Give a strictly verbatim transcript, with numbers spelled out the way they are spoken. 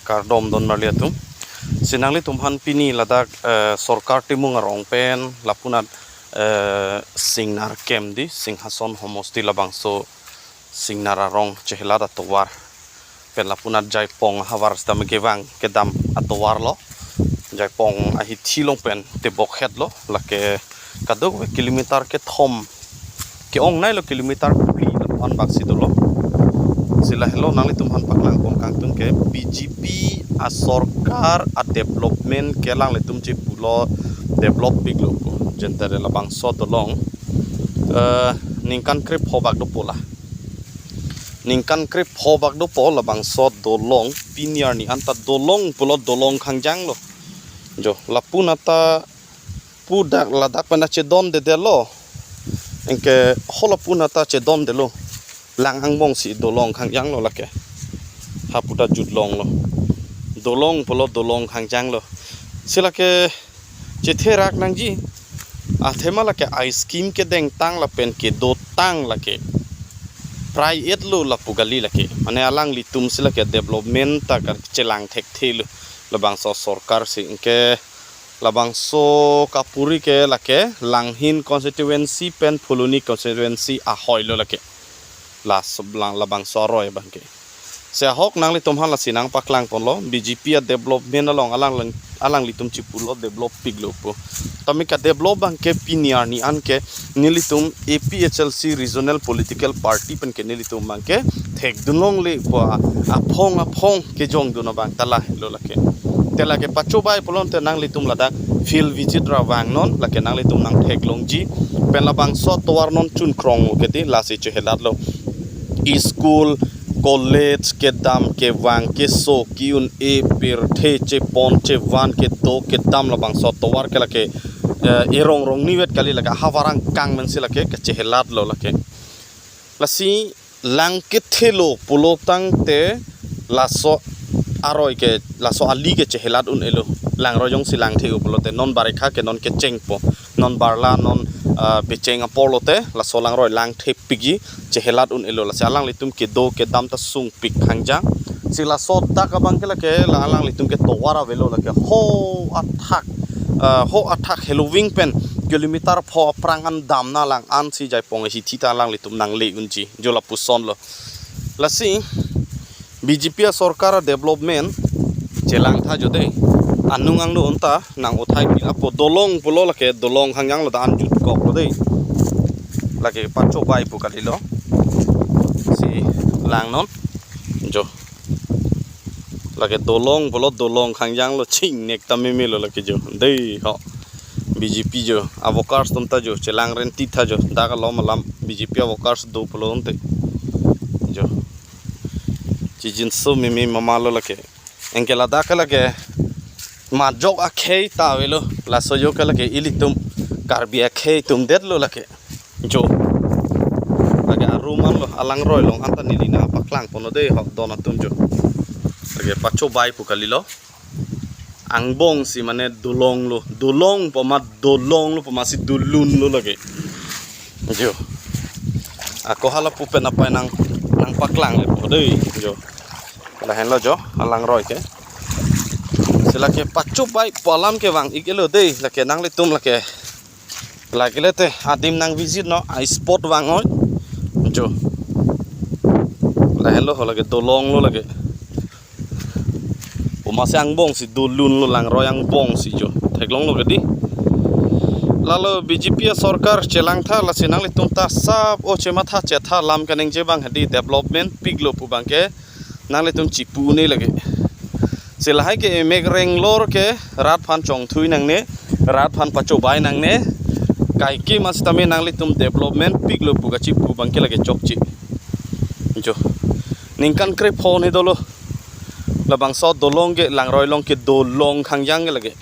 kardom don marli atum. Si nanglitum aphan pini ladak, eh, sorkar timung arong pen lapunat, eh, Singnar kem di, Singhason homosti labangso Singnar arong chehelat atovar pen lapunat Jaipong ahavar sitame kevang kedam atovar lo. Jaipong ahithi along pen tebok het lo, lake kadokave kilometer kethom ke-ong nei lo, kilometer phli lapu-an bak si dolo. Si lahelo nanglitum aphan paklang pon kangtung ke B J P asorkar adevelopment ke alanglitum chepulo develop piklo pu. Jentare labangso dolong, eh, ningkan krepho bak dopo la. Ningkan krepho bak dopo labangso dolong, pini arni anta dolong pulo dolong khangjang lo. Jo, lapunata pu dak ladak pen chedondedetlo. Anke ho lapunata chedondelo. Lang angbong si dolong khangjang lo lake. Haputa jutlong lo. Dolong pulo dolong khangjang lo. Si lake chetherak nangji. Athema lake a-scheme kedengtang lapen kedotang lake prai-et lo lapu kali lake. Mane alanglitum si lake development ta kachelang thekthe lo labangso sorkar si. Anke labangso kapuri ke lake Langhin constituency pen Phuloni constituency ahoi lo lake. Laso lang labangso aroi abang ke. Si ahok nanglitum aphan lasi nangpaklang ponlo, B J P adevelopment along alang lang, alanglitum chepulo develop piklo pu. Tame kadevelop abang ke pini arni an ke nelitum A P H L C Regional Political Party pen ke nelitum abang ke thekdun longle pu a-, aphong aphong kejongdun abang ta lahelo lake. Te lake pachobai pulote nanglitum ladak field visit ra vangnon, lake nanglitum nangtheklongji. Pen labangso atovar non chunkrong ke di, lasi chehelatlo. School, college kedam kevang, keso ki-un-e, pirthe chepon chevan kedo kedam labangso atovar ke lake, eh, erong rong nivet kali lake, ahavar angkang pensi lake kachehelatlo lake. Lasi lang kethelo pulo tangte laso aroi ke, laso ali ke chehelat un-elo. Langroi jongsi langthe-o pulote non barekha ke non kechengpo. Non barla non, ah, pecheng apor lote laso langroi langthe pikji chehelat un-elo. Lasi alanglitum kedo kedam ta sungpik khangjang. Si laso dak abang ke lake la alanglitum ke tovar avelo lake ho athak, ah, ho athak heloving pen kilometer pho aphrang an damna lang ansi Jaipong ahithi ta alanglitum nangle unji, jo lapuson lo. Lasi B J P asorkar adevelopment chelangtha jo dei. Anung angno unta nang-uthai pila po, dolong pulo lake dolong khangjang lo, dan jutkok lo dei. Lake pachobai pu kalilo. Si langnon. Jo. Lake dolong pulo dolong khangjang lo, chingnek ta meme lo lake jo. Dei ho. B J P jo. A-workers atum ta jo. Chelang renti tha jo. Dak alom alam B J P a-workers do pulo unte. Jo. Chijinso meme mama lo lake. Anke ladak ke lake majok akhei ta avelo. Laso jo ke lake ilitum Karbi akhei atum det lo lake. Jo. Lake arum an lo, alangroi along anta neli nangpaklang ponlo dei ho don atum jo. Lake pachobai pu kalilo. Angbong si mane dolong lo, dolong pu ma, dolong lo pu ma si dolun lo lake. Jo. Ako hala pu pen apai nang, nangpaklang le po dei. Jo. Lahenlo jo, alangroi ke. Si lake pachobai pu alam kevang-ik-elo dei, lake nanglitum lake. Lake le te, adim nang visit non, a-spot vang-oi. Jo. Lahenlo ho lake dolong lo lake. Pu ma si angbong si dolun lo, langroi angbong si jo. Theklong lo ke di. Lalo B J P asorkar chelangtha, lasi nanglitum ta sap o chematha chetha lam kaningje abang hadi development piklo pu abang ke nanglitum chepu un-e lake. Si lahai ke emek renglor ke rat aphan chongthui nangne, rat aphan pachobai nangne. Kaike ma sitame nanglitum development piklo pu kachepu abang ke lake chokche. Jo. Ningkan krepho ne dolo. Labangso dolong ke langroi along ke dolong khangjang ke lake.